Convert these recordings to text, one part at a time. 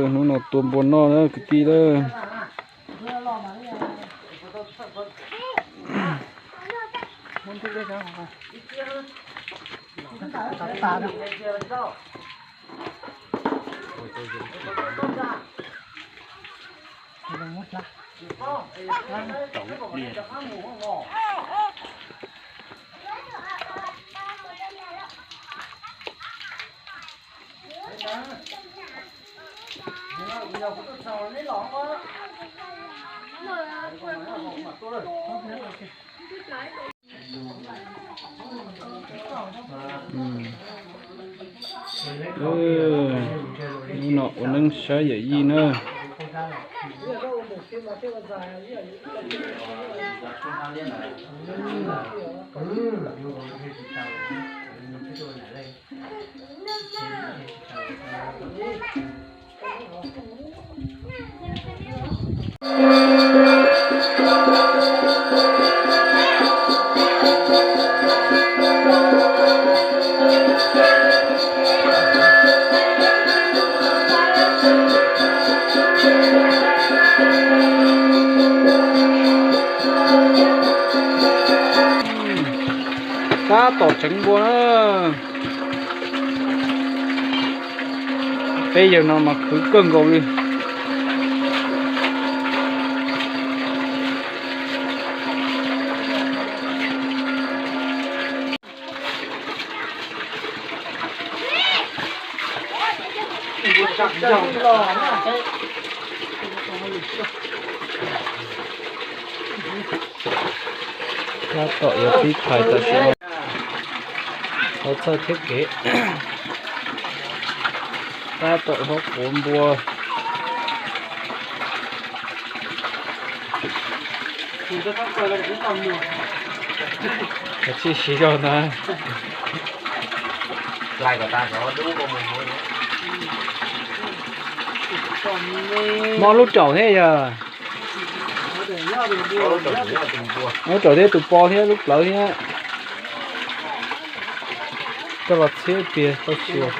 Hnub no tua npua noj na kwv tij na. Hnub no ua neeb saib yawm yij na. Tab tom tseev npua na. Peb yawg no mas khwv kawg nkaus li. Tab tom yuav pib thais tam sim no. Txhawj thiab kev. Tab tom hlob quav npua. Kav tsij siv zog ntag. Mob lub raum thiab yog. Lub raum thiab tus po thiab lub plawv thiab. Coj los txhiab tiag tau xyuas.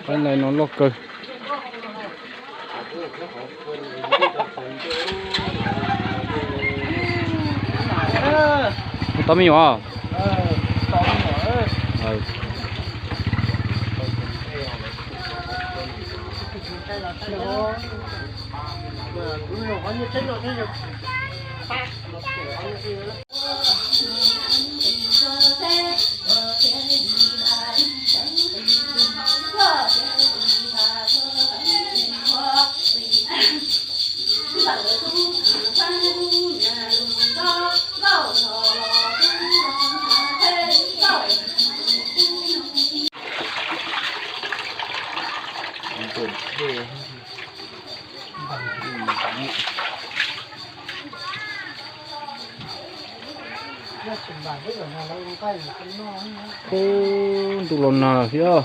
Pab ntais no loj kawg. Tau me nyuam. Ub, ntuj los nag thiab.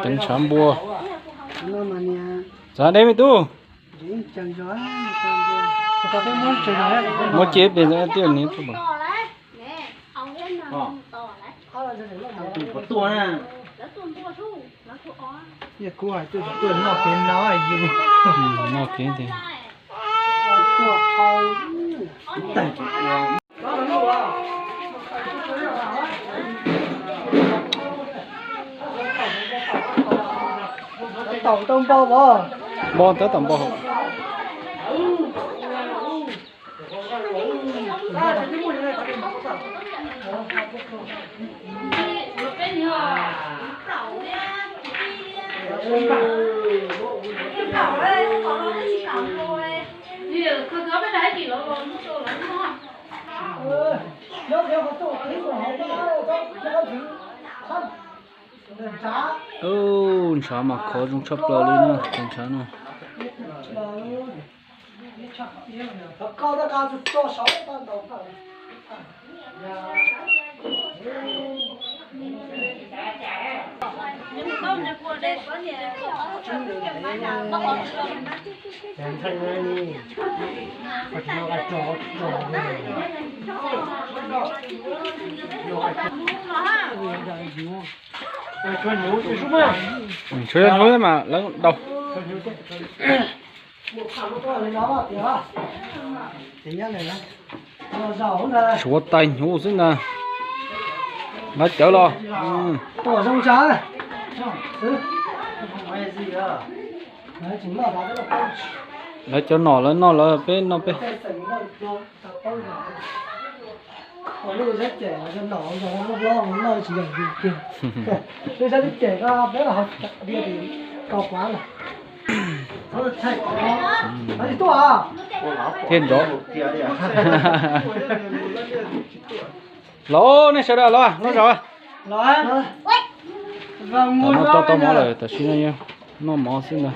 Teev tshav npua. Txav deb me tub. Muab cia pem tij niam tuaj. Yog kuv hais tuaj, tuaj noj kev no yus. Noj kev tiag. Taum tau npo os. Npo tab tom npo hauv. Ub, ntshav mas khov zoo tshaj plaws li na, cov ntshav no. Tsuas yog nyuv mas lawv daus. Suav tais hnyuv xwb ntag. Lawv cawv los. Lawv cov nom lawv noj lawv, peb noj peb. Thiaj nrov. Los nej sawv daws los, los zaum. Tam no tau tau mov lawm, tam sim no noj mov xwb ntag.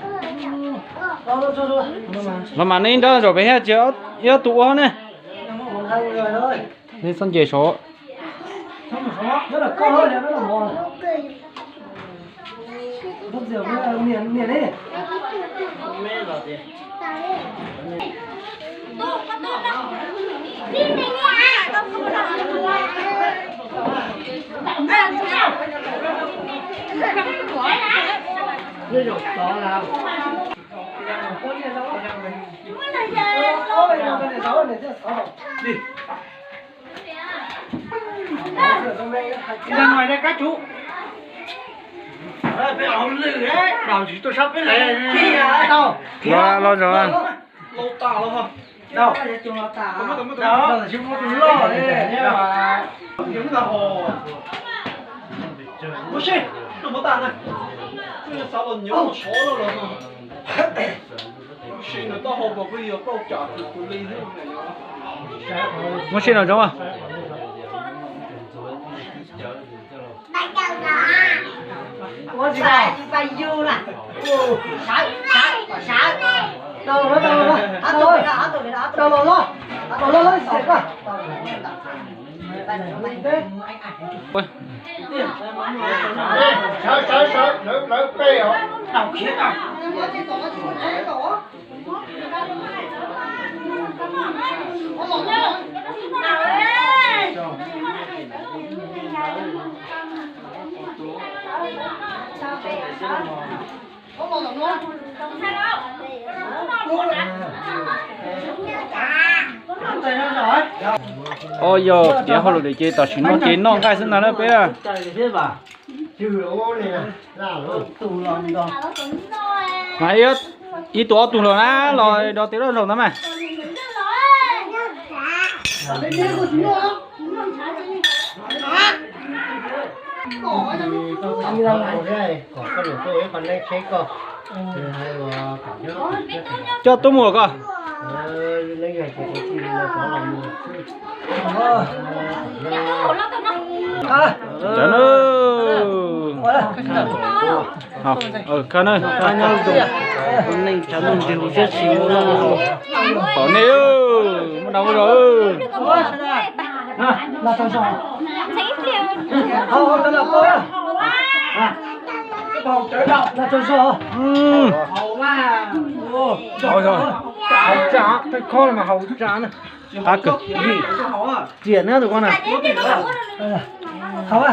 Los mas nej nrog zaum pem thiab, tsis yog tus ua ne. Nej txhob nce saud. Los zaum. Muab sib no zoo. Sawv, sawv, sawv, lawv, lawv peb os. Os, yog tiav hauj lwm ces tam sim no ces noj nqaij xwb ntag na peb. Mas ib tug ob tug los na, los do tiav loj zaum ntawd mas. Coj tub mus koj. Cov na. Koj na. Tom nej, muaj dag muaj zog. Qab kawg. Riam na tus ko na. Haus,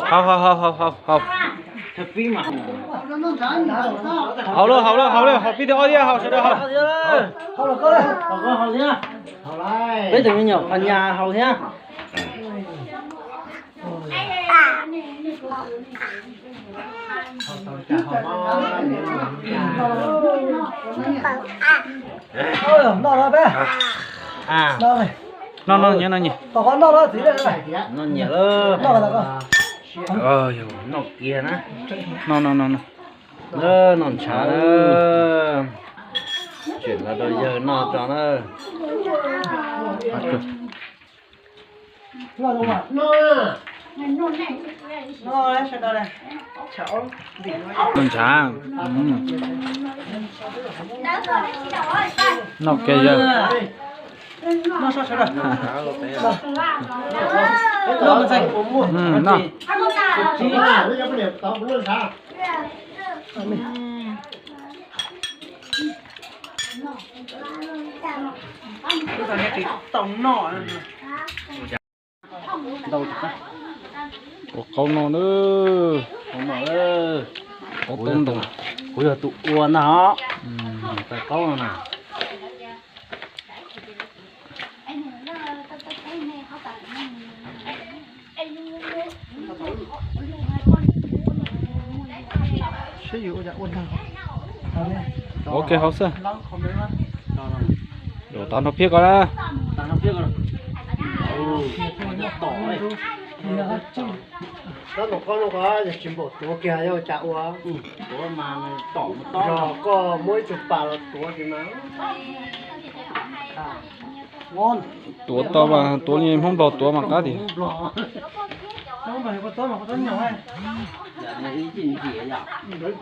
haus, haus, haus, haus. Haus lawm, haus lawm, haus lawm, haus pib tiag ob tiag, haus sawv daws haus. Peb tus me nyuam qhov nyas haus thiab. Noj no peb. Noj no nyiam, noj nyiam. Noj nyiam lawm. Noj kiag na. Noj, noj, noj, noj. Noj ntshav na. Tseem los rau yawg noj tso na. Noj ntshav. Noj kiag yawg. Noj. Ua qaub no na. Qaub no, qaub toob ntoo. Kuv yog tus ua ntag os. Tais qaub no na. Ua ke hauv xwb. Yuav tau nrog phiab ko na. Tab tom koj no ko yog tsis npaum tuav kiag yog cas ua. Yog koj muab ib tug pas los tuav kiag mas. Tuav tau mas tuav li Hmoob Nplog tuav mas qab tiag.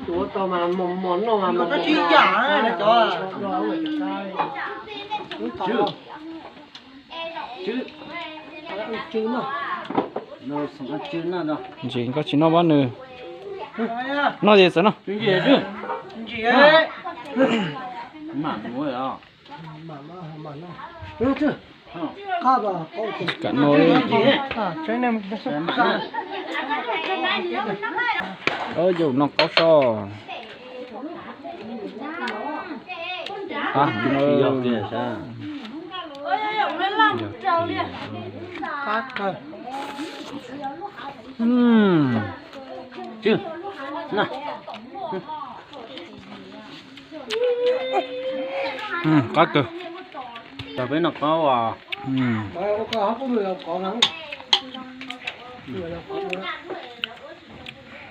Tuav tau mas mos mos noj mas mos mos. Ntsis koj tsis noj pab nws. Noj ces txawm noj. Kam no. Yus noj qaub soj. Qab kawg. Peb noj qaub as.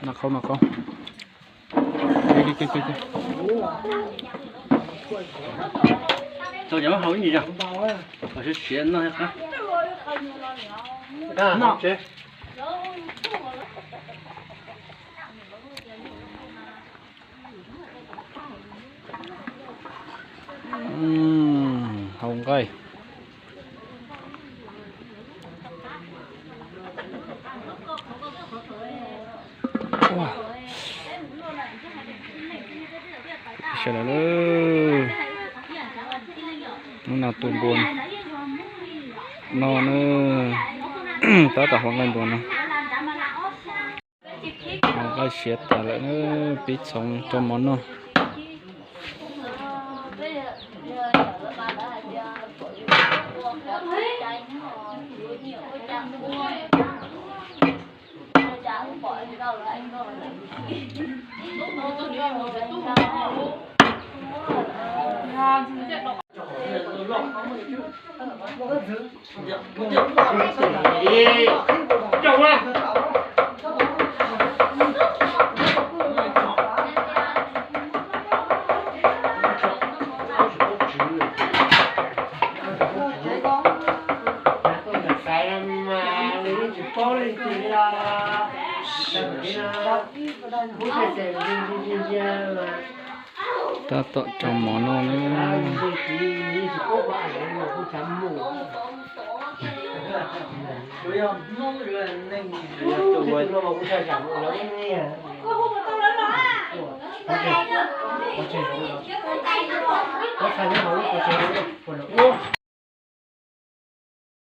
Noj qaub, noj qaub. Tau cov hau ib ntsis zog, kom siav siav noj thiaj qab. Hau nqaij. Sawv daws, hnub no tus npua no na, tab tom hau nqaij npua no. Hau nqaij siav tas lawm na, pib txhoov rau mov noj. Tab tom rau mov noj na.